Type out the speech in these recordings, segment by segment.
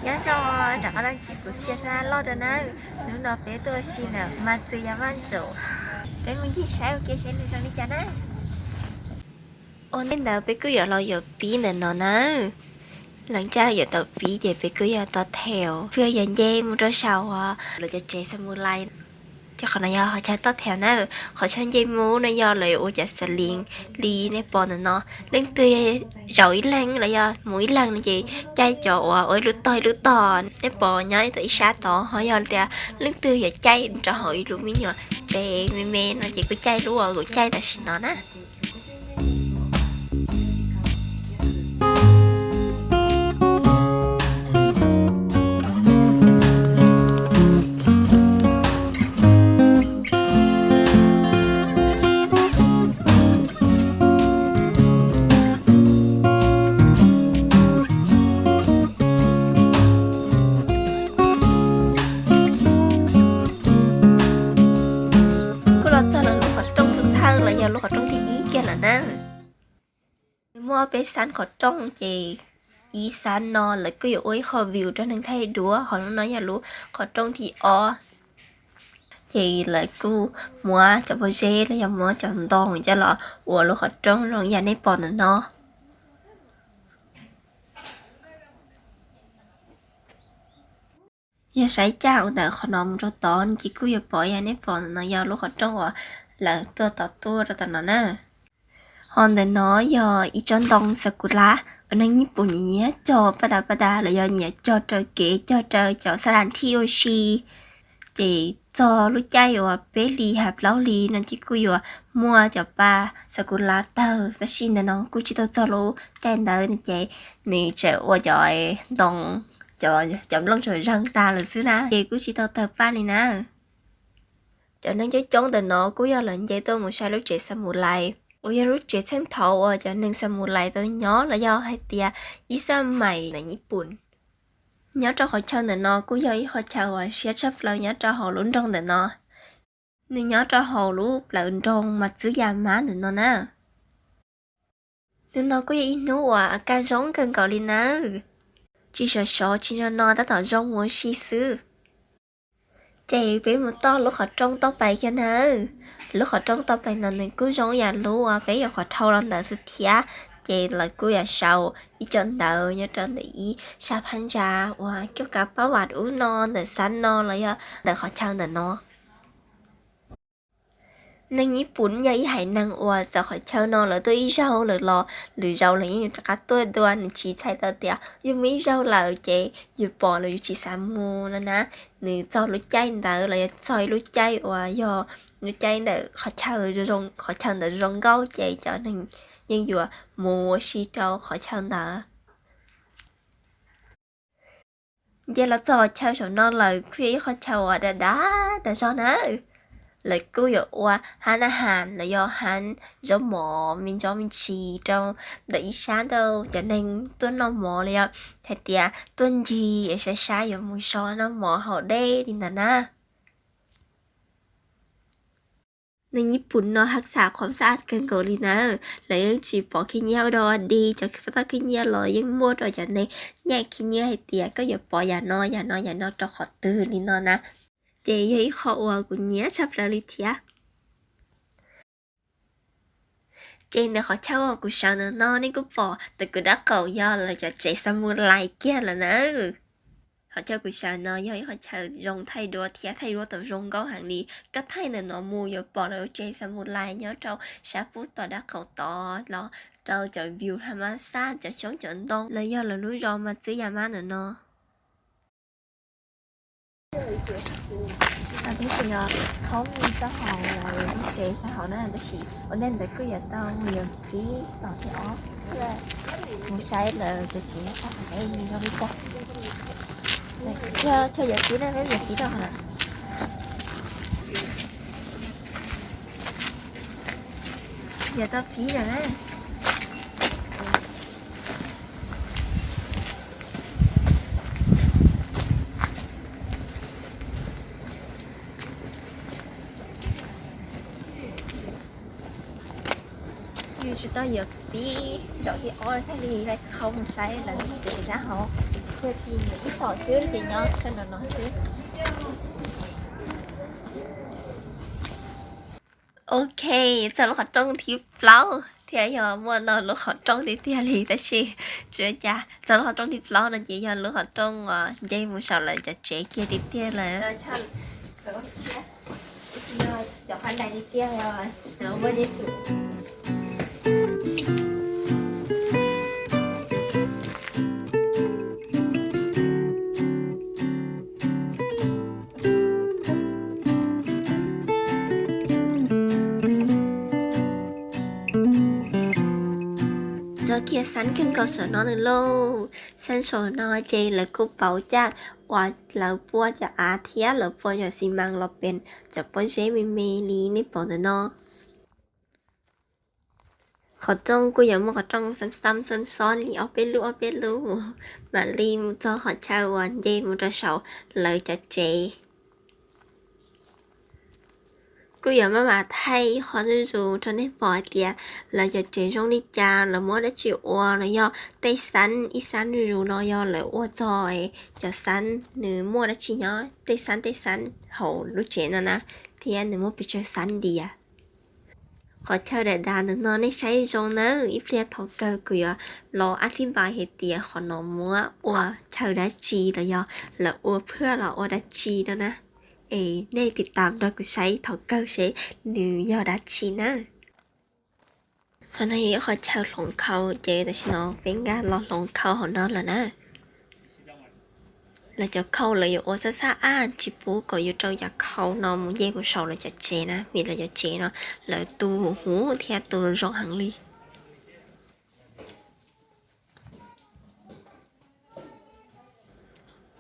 Nyob zoo, rov qab los ntsib kuv Xiaxab loj dua nawb. Hnub no peb tuaj ua si ntawm Matsuyamancho, peb mus ncig saib ua ke seb nws zoo li cas na. Ua ntej ntawd peb kuj yuav los yuav pib ntawm no nawb. Lawv ncaj yuav tau pib ces peb kuj yog tos thauj, peb yog nce mus rau saum uas lawv cov tsev xas mus lais. Ces qhov no yog qhov chaw tos thauj na. Qhov chaw nce mus no yog lawv yuav ua cov xas lis li nej pom ntawm no. Leej twg zaum ib leeg los yog mus ib leeg no ces caij cov uas ua ib lub tog ib lub tog nej pom nyob tau ib sab tod, ho yog tias leej twg yuav caij rau hauv ib lub me nyuam tsev me me no ces kuj caij lub uas kuv caij tam sim no na. Kuj los txog lawv lub qhov rooj xub thawj los yog lub qhov rooj thib ib kiag lawm na. Nws muaj peb xab qhov rooj ces ib xab no lawv kuj yuav ua ib qho view rau neeg thaij duab, ho lub no yog lub qhov rooj thib ob. Ces lawv kuj muab cov pob zeb los yog muab cov ntoo coj los ua lub qhov rooj zoo yam nej pom ntawm no. Yog saib caj ua ntawm qhov no mus rau tod ces kuj yuav pom yam nej pom ntawm no yog lub qhov rooj uas lawv tuaj tod tuaj rau tom no na. Ho ntawm no yog ib tsob ntoo sakura uas neeg Nyij Pooj nyiam cog paj tas paj tas los yog nyiam cog raws kev cog raws cov xab las thij ua si. Ces txog lub caij uas peb hlis hab plaub hlis no ces kuj yuav muaj cov paj sakura tawg, tab sis ntawm no kuj tsis tau txog lub caij ntawd no ces nws tseem ua cov ntoo, cov nplooj tseem zeeg tas lawm xwb na, ces kuj tsis tau tawg paj li na. Cov neeg coob coob ntawm no kuj yog lawv nce tuaj mus saib lub tsev xas mus lais uas yog lub tsev txheej thaud uas cov neeg xas mus lais tau nyob los yog hais tias ib xab mais ntawm Nyij Pooj. Nyob rau qhov chaw ntawm no kuj yog ib qhov chaw uas siab tshaj plaws nyob rau hauv lub nroog ntawm no. Nws nyob rau hauv lub plawv nroog Matsuyama ntawm no na. Hnub no kuj yog ib hnub uas kaj zoo kawg nkaus li nawb. Tsis sov sov tsis no no tab tom zoo ua si xwb. Ces peb mus toj lub qhov rooj toj pais kiag nawb. Lub qhov rooj toj pais no nws kuj zoo yam lub uas peb yuav qhov dhau los ntawd xwb thiab. Ces lawv kuj yuav sau ib co ntawv nyob rau ntawm ib sab phab ntsa uas coj kav pab vam ub no ntawm xab no los yog ntawm qhov chaw ntawm no. Neeg Nyij Pooj yog ib haiv neeg uas txawm qhov chaw no lawv tuaj ib zaug lawm los lwm zaus lawv yeej rov qab tuaj dua, nws tsis txhais tau tias yog muaj ib zaug lawm ces yus pom los yus tsis xav mus no na. Nws txog lub caij ntawd los yog txog ib lub caij uas yog lub caij ntawm qhov chaw ntawd zoo nkauj ces cov neeg yeej yuav mus ua si rau qhov chaw ntawd. Nce los txog qhov chaw saum no lawm kuj yog ib qhov chaw uas dav dav tas zog na. Lawv kuj yuav ua hab na has los yog hab zaub mov me ntsis me ntsis rau ntawm ib sab ntawd cov neeg tuaj noj mov los yog hais tias tuaj ncig es saib saib yuav mus so noj mov haus dej li ntawd na. Neeg Nyij Pooj no haj xam qhov xab kawg nkaus li na. Lawv yeej tsis pov khib nyiab ua dog dig, cov toj khib nyiab los yeej muaj rau cov neeg nyiam khib nyiab hais tias koj yuav pov yam no yam no yam no rau qhov twg li no na. Ces yog ib qho uas kuv nyiam tshaj plaws li thiab. Ces ntawm qhov chaw uas kuv sawv ntawm no nej kuj pom ntawm kuv dab qaum yog lawv cov tsev xab mus lais kiag lawm na. Qhov chaw kuv sawv no yog ib qhov chaw zoo thaij duab thiab thaij duab tau zoo nkauj heev li. Koj thaij ntawm no mus yuav pom lawv lub tsev xab mus lais nyob rau sab pub tom dab qaum tod los rau cov view hab mas xab cov xyoob cov ntoo los yog lawv lub zos Matsuyama ntawm no. Peb tseem thaub mus rau hauv lawv lub tsev sab hauv na, tab sis ua ntej ntawd kuj yuav tau mus yuav pib tom thib ob, mus saib lawv cov tsev sab hauv zoo li cas. Yog chaw yuav pib na, peb yuav pib rau hauv na. Yuav tau pib lawm na. Yus tsis tau yuav pib zaum thib ob thiaj li tau mus saib lawv cov tsev sab hauv. Ib tom xwb ces nyob sab nraum no xwb. Ok, txog lub qhov rooj thib plaub thiab yog muaj no lub qhov rooj tiag tiag li tab sis tsis ua cas. Txog lub qhov rooj thib plaub no ces yog lub qhov rooj uas nce mus saum lawv cov tsev kiag tiag tiag lawm. Txog kiag xab kawg nkaus saum no lawm lauj. Xab saum no ces lawv kuj pauv caj uas lawv pua cov av thiab lawv pua cov xi mas los pem cov pob zeb me me li nej pom ntawm no. Qhov rooj kuj yuav muaj qhov rooj xab xab xob xob li ob peb lub ob peb lub, mam li mus txog qhov chaw uas nce mus rau saum lawv cov tsev. Kuj yuav maj mam thaij ib qho zuj zus rau nej pom hais tias lawv cov tsev zoo li cas, lawv muab dab tsi ua los yog tej xab ib xab zuj zus no yog lawv ua txog cov xab nws muaj dab tsi nyob tej xab tej xab hauv lub tsev no na, thiab nws muaj pes tsawg xab dias. Qhov chaw dav dav ntawm no nej saib zoo nawb, ib pliag thaum kawg kuv yuav los ab thib npais hais tias qhov no muab ua chaw dab tsi los yog lawv ua phaj los ua dab tsi no na. Es nej tiv tam nrog kuv saib thaum kawg seb nws yog dab tsi na. Qhov no yog ib qhov chaw hloov khau ces tam sim no peb nkag los hloov khau hauv no lawm na. Lawv cov khau lawv yuav ua xab xab ab tsis pub kom yuav rau cov khau no mus nce mus saum lawv cov tsev na, vim lawv cov tsev no lawv tu huv thiab tu zoo heev li.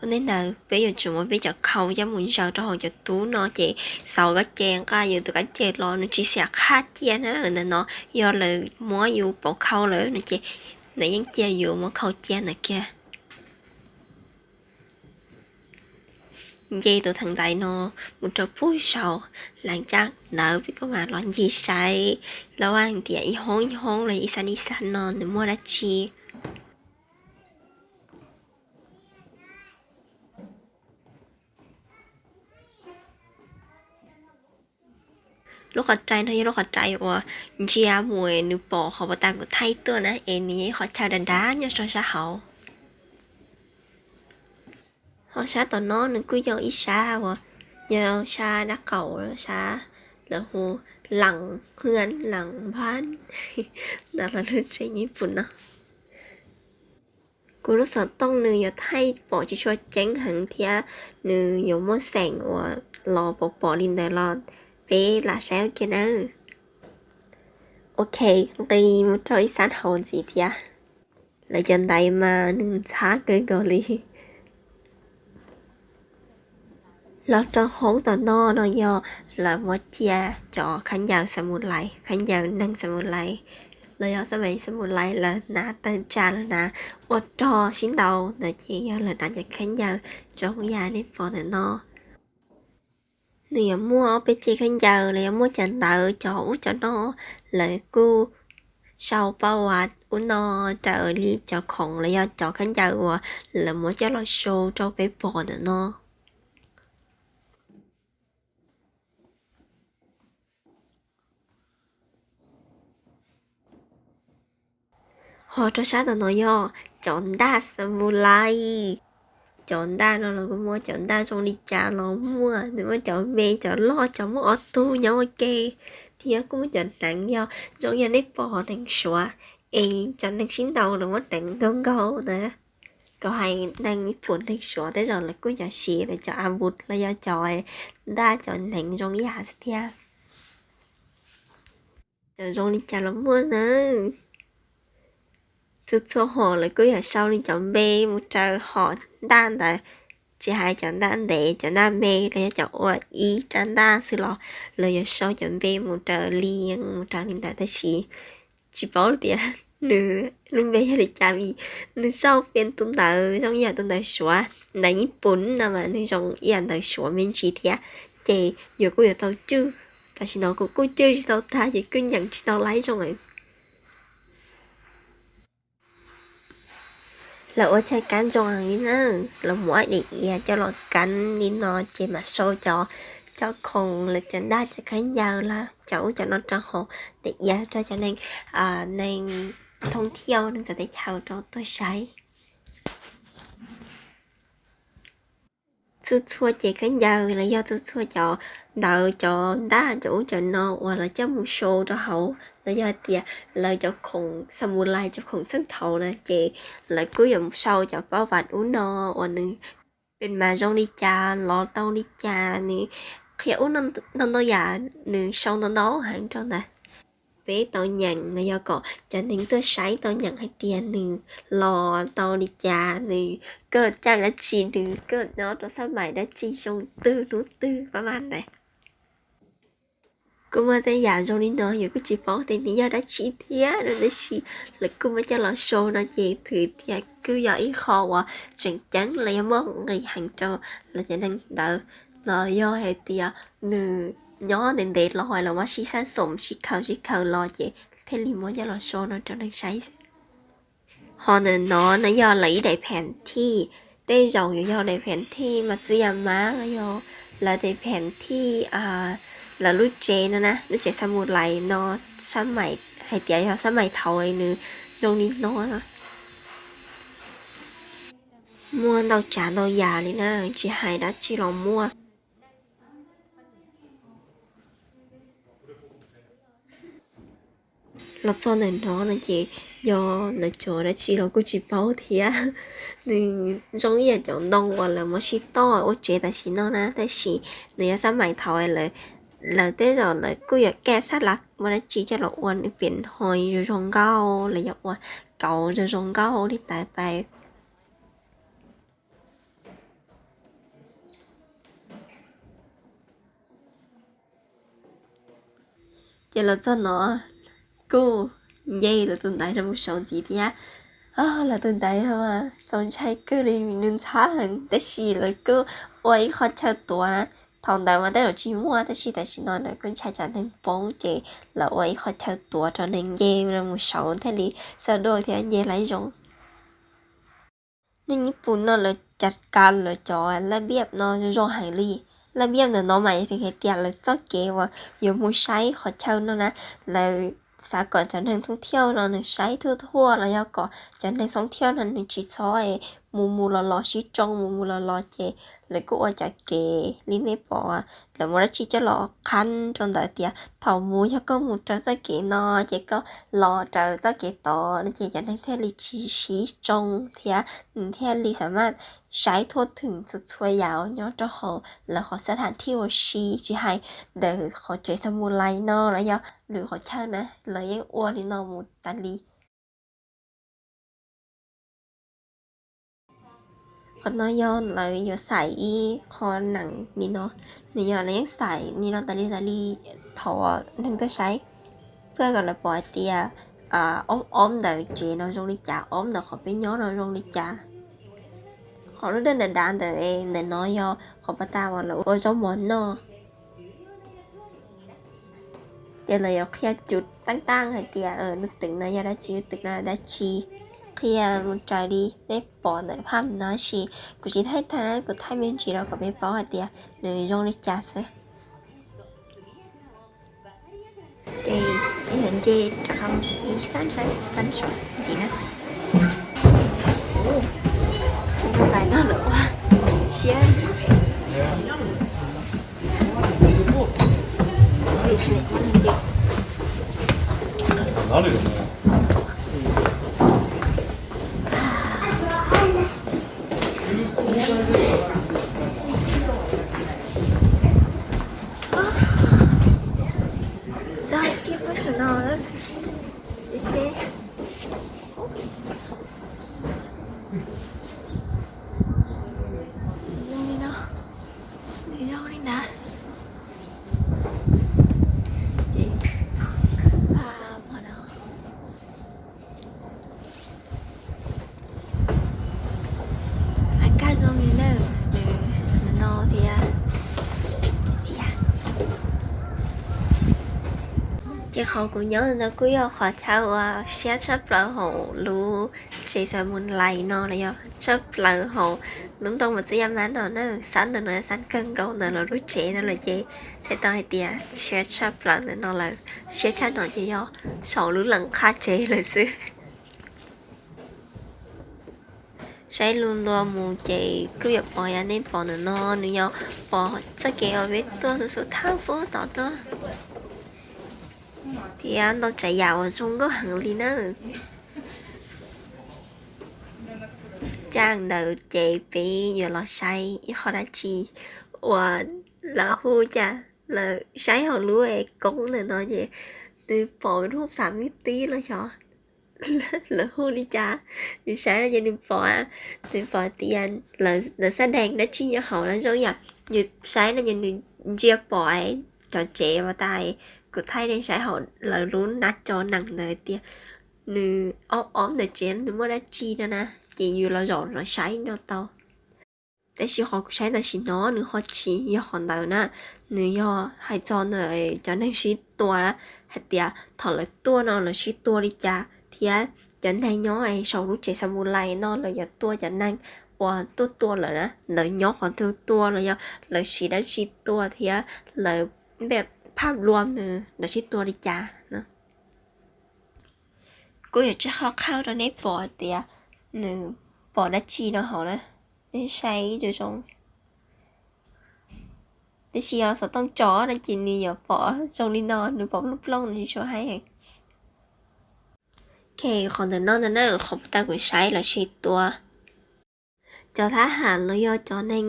Ua ntej ntawd peb yuav tsum muab peb cov khau coj mus ntsaws rau hauv cov tub no ces xauv kab ce nqa yus tus kab ce los nws tsis xiam qhab cia na. Ntawm no yog lawv muab yus pauv khau lawm no ces lawv yeej cia yus muab khau cia ntawd kiag. Nce tus theem ntaiv no mus rau pug saud, leej caj ntawd peb kuj mam los ncig saib lawv ua tias ib hoob ib hoob los ib xab ib xab no nws muaj dab tsi. Lub qhov rais no yog lub qhov rais uas ntsia mus nws pom qhov puag ta kuv thaij tuaj na, es nws yog ib qhov chaw dav dav nyob rau sab hauv. Ho sab tom no nws kuj yog ib sab uas yog sab dab qaum, sab lawv hu Laam Huam, Laam Npab ntawm lub tsev Nyij Pooj no. Kuv lub xov tooj nws yuav thaij pom tsis tshua ceeb heev thiab nws yuav muaj xeem uas los pom pom li ntawd los peb lam saib ua ke nawb. Ok, nqis mus rau ib sab hauv ntxiv thiab. Lawv cov ntaiv mas nws ntxhab kawg nkaus li. Los rau hoob tom no no yog lawv muab cia cov khaub ncaws Xamus Lais, khaub ncaws neeg Xamus Lais, los yog xab mais Xamus Lais lawv hnav tawg tsam los hnav ua rog sib ntaus ntawd ces yog lawv hnav cov khaub ncaws zoo yam nej pom ntawm no. Nws yuav muaj ob peb ce khaub ncaws los yog muaj cov ntawv cov ub cov no, lawv kuj sau pauj ua ub no raws li cov khoom los yog cov khaub ncaws uas lawv muab coj los show rau peb pom ntawm no. Ho rau sab tom no yog cov ntaj Xamus Lais. Cov ntaj no los kuj muaj cov ntaj zoo li cas los muaj, nws muaj cov me cov loj cov muaj ob tug nyob ua ke, thiab kuj muaj cov hneev yog zoo yam nej pom hneev Suav, es cov neeg sib ntaus los muab hneev nkaug nkaug na. Kom hais neeg Nyij Pooj neeg Suav tej zaum lawv kuj yuav siv lawv cov a vus los yog cov ntaj cov hneev zoo yam xwb thiab. Cov zoo li cas los muaj nawb. Txhua txhua hom lawv kuj yuav sau li cov npe mus raws hom ntaj ntawd. Tsis hais cov ntaj ntev cov ntaj me los yog cov ua ib rab ntaj xwb los lawv yuav sau cov npe mus raws li mus raws li ntawd tab sis tsis paub tias nws lub npe yog li cas vim nws sau pem tus ntawv zoo ib yam tus ntawv Suav, ntawv Nyij Pooj no mas nws zoo ib yam ntawv Suav me ntsis thiab. Ces yus kuj yuav tau cwj, tam sim no kuv kuj cwj tsis tau tag ces kuj nyeem tsis tau laib zoo lawm. Lawv ua chaw kab ntxoov heev li na, lawv muab daim iav coj los kab li no ces mam sau cov, cov khoom, lawv cov ntaj cov khaub ncaws los cov ub cov no rau hauv daim iav rau cov neeg, neeg thoob thiauj neeg txawv teb chaws rau tuaj saib. Txhua txhua cev khaub ncaws los yog txhua txhua cov ntawv cov ntaj cov ub cov no uas lawv coj mus sau rau hauv los yog hais tias lawv cov khoom samurai cov khoom txheej thaum na ces lawv kuj yuav sau cov pab vam ub no uas nws pes mas zoo li cas los tau li cas, nws qhia ub ntau ntau yam, nws sau ntau ntau heev rau ntawd. Peb tau nyeem los yog kom cov neeg tuaj saib tau nyeem hais tias nws los tau li cas, nws kawm caij dab tsi, nws kawm nyob rau xab maim dab tsi, zoo twg hnub twg pab vam ntawd. Kuj muaj tej yam zoo li no yus kuj tsis paub tias nws yog dab tsi thiab no tab sis lawv kuj muab coj los sau no ces thwm tias kuj yog ib qho uas tseem ceeb los yog muaj nqis heev rau lawv cov neeg ntawd, los yog hais tias nws nyob ntev ntev los lawv muab sib xab xoom sib khaws sib khaws los ces thiaj li muab coj los sau no rau neeg saib. Ho ntawm no no yog lawv ib daim pheem thij, tej zaum yuav yog daim pheem thij Matsuyama los yog lawv daim pheem thij lawv lub tsev no na, lub tsev samurai no, sab maim hais tias yog sab maim thaum nws zoo li no na. Muaj ntau tsav ntau yam li na, tsis hais dab tsi los muaj. Los txog ntawm no no ces yog lawv cov dab tsi los kuj tsis paub thiab. Nws zoo ib yam cov ntoo uas lawv muab sib toj ua tsev tam sim no na, tab sis nws yog xab maim thaum lawv, lawv tej zaum lawv kuj yuav kaj sab lav muaj dab tsi coj los ua nws pem ho zoo zoo nkauj los yog ua kauv zoo zoo nkauj li tais pais. Ces los txog no kuj nce lawv tus ntaiv no mus saud ntxiv thiab. Lawv tus ntaiv no mas txaus ntshai kawg li, nws ntxhab heev tab sis lawv kuj ua ib qho chaw tuav na. Thaum ntawd mas tej zaum tsis muaj tab sis tam sim no lawv kuj ntshai tsam neeg poob ces lawv ua ib qho chaw tuav rau neeg nce mus saud thiaj li xav dua thiab nce lawv zoo. Neeg Nyij Pooj no lawv cav kav lawv cov laj npiaj no zoo heev li. Laj npiaj ntawm no mas yog hais tias lawv txoj kev uas yuav mus saib qhov chaw no na, lawv xav kom cov neeg thoob thiauj no nws saib thuaj thuaj los yog kom cov neeg thoob thiauj no nws tsis txhob mus mus los los sib tsoo mus mus los los ces lawv kuj ua cov kev li nej pom, lawv muab dab tsi coj los qhab rau ntawd tias thaum mus yog koj mus raws txoj kev no ces koj los raws txoj kev tod no ces cov neeg thiaj li tsis sib tsoo thiab nws thiaj li xam maj saib thuaj thwm txhua txhua yam nyob rau hauv lawv qhov xab tham thij ua si, tsis hais ntawm qhov tsev samurai no los yog lwm qhov chaw na los yeej ua li no mus tas li. Qhov no yog lawv yuav xaim ib qho nees li no, nws yog lawv yeej xaim li no tas li tas li thaum neeg tuaj saib, thiaj kom lawv pom hais tias ob ob ntawm tsev no zoo li cas, ob ntawm qhov peb nyob no zoo li cas. Qhov lub dawb dav dav ntawm, ntawm no yog qhov pas tas uas lawv ua zaub mov noj. Ces lawv yuav qhia cus tab tab hais tias lub twm no yog dab tsi, lub twm no yog dab tsi, qhia mus raws li nej pom ntawm phaj no tab sis kuv tsis thaij tag na, kuv thaij me ntsis rau kom peb paub hais tias nws zoo li cas xwb. Ces yuav nce rau ib xab saib xab saum ntxiv na. Tus ntawm no lawm ua siab. Txog kiag pab saum no lawm. Seb. Zoo li no. Nws zoo li ntawd. Ces, a, hmo no. A kaj zoo li na, nws no thiab. Ces qhov kuv nyob ntawd kuj yog qhov chaw uas siab tshaj plaws hauv lub tsev xav mus lais no los yog tshaj plaws hauv lub nroog Mos Txwb Yaj Mab no na. Xab ntawm no xab kawg nkaus ntawm lawv lub tsev no lawm ces txhais tau hais tias siab tshaj plaws ntawm no lawm. Siab tshaj no ces yog saum lub lees qhab tsev lawm xwb. Saib lub ntua mus ces kuj yuav pom, yog nej pom ntawm no nws yog pom txoj kev uas peb tuaj xub xub thawj pub tom tuaj thiab ntau tsav yam uas zoo nkauj heev li na. Caaj ntawd ces peb yuav los saib ib qho dab tsi uas lawv hu cas lawv saib hauv lub koob ntawm no ces nws pom lub xav me tib los xyov lawv hu li cas. Nws saib no ces nws pom, nws pom tias lawv xab dees dab tsi nyob hauv na zoo yam. Nws saib no ces nws ntsia pom cov tsev uas tas kuv thaij nej saib hauv lawv lub nab co nees ntawd tias nws ob ob ntawm tsev nws muaj dab tsi no na, ces yus los zaum los saib no tau. Tab sis qhov kuv saib tam sim no nws ho tsis yog qhov ntawd na, nws yog hais txog ntawm cov neeg sib tua na, hais tias thaum lawv tuaj no lawv sib tua li cas thiab cov neeg nyob saum lub tsev xab mus lais no lawv yuav tua cov neeg uas tuaj tua lawm na, lawv nyob qhov twg tua los yog lawv siv dab tsi tua thiab lawv phaj luam nws lawv sib tua li cas no. Kuj yuav tsis qhov qhawj rau nej pom tias nws pom dab tsi no hauv na, nej saib zoo zoo. Tab sis yog xov tooj tso no ces nws yuav pom zoo li no, nws pom plooj plooj nws tsis tshua hais heev. Ok, qhov ntawm no ntag na, qhov puag ta kuv saib lawv sib tua. Cov thab ham los yog cov neeg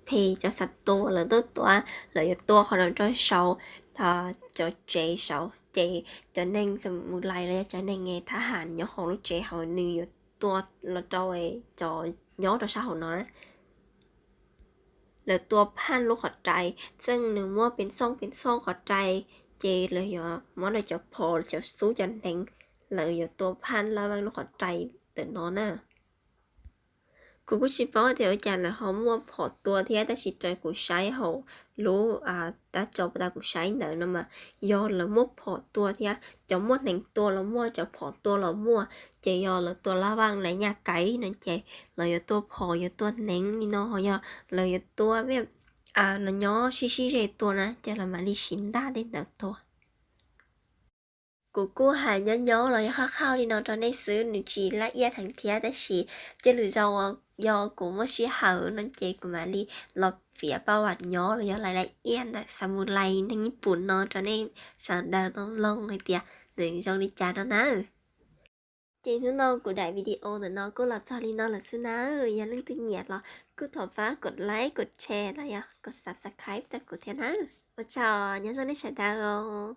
phem cov xav tua lawv tuaj tua, lawv yuav tua qhov no rau saum cov tsev saud ces cov neeg xab mus lais los yog cov neeg thab ham nyob hauv lub tsev hauv nws yuav tua los rau cov nyob rau sab hauv no na. Lawv tua phaj lub qhov rai, txeej nws muaj pes txooj pes txooj qhov rai, ces lawv yuav muab lawv cov phom cov xub cov hneev, lawv yuav tua phaj laj veej lub qhov rai ntawm no na. Kuv kuj tsis paub tias ua cas lawv ho muaj phom tua thiab, tab sis raws kuv saib hauv lub tab co puag ta kuv saib ntawd no mas yog lawv muaj phom tua thiab, cov muaj hneev tua los muaj, cov phom tua los muaj, ces yog lawv tua laj veej lawv nyaj kaiv no ces lawv yuav tua phom yuav tua hneev li no, ho yog lawv yuav tua los nyob sib sib ze tua na ces lawv mam li siv ntaj tej ntawd tua. Kuv kuj hais nyob nyob los yog qhab qhauj li no rau nej xwb, nws tsis laj iab heev thiab, tab sis cia lwm zaus yog kuv muaj sij hawm no ces kuv mam li los piav paj vam nyob los yog laj laj iab ntawm xab mus lais neeg Nyij Pooj no rau nej sawv daws tau mloog hais tias nws zoo li cas no na. Ces hnub no kuv daim video ntawm no kuj los txog li no lawm xwb na. Yog leej twg nyiam los kuj thov pab kos like kos share los yog kos subscribe rau kuv thiab na. Ua tsaug, nyob zoo nej sawv daws os.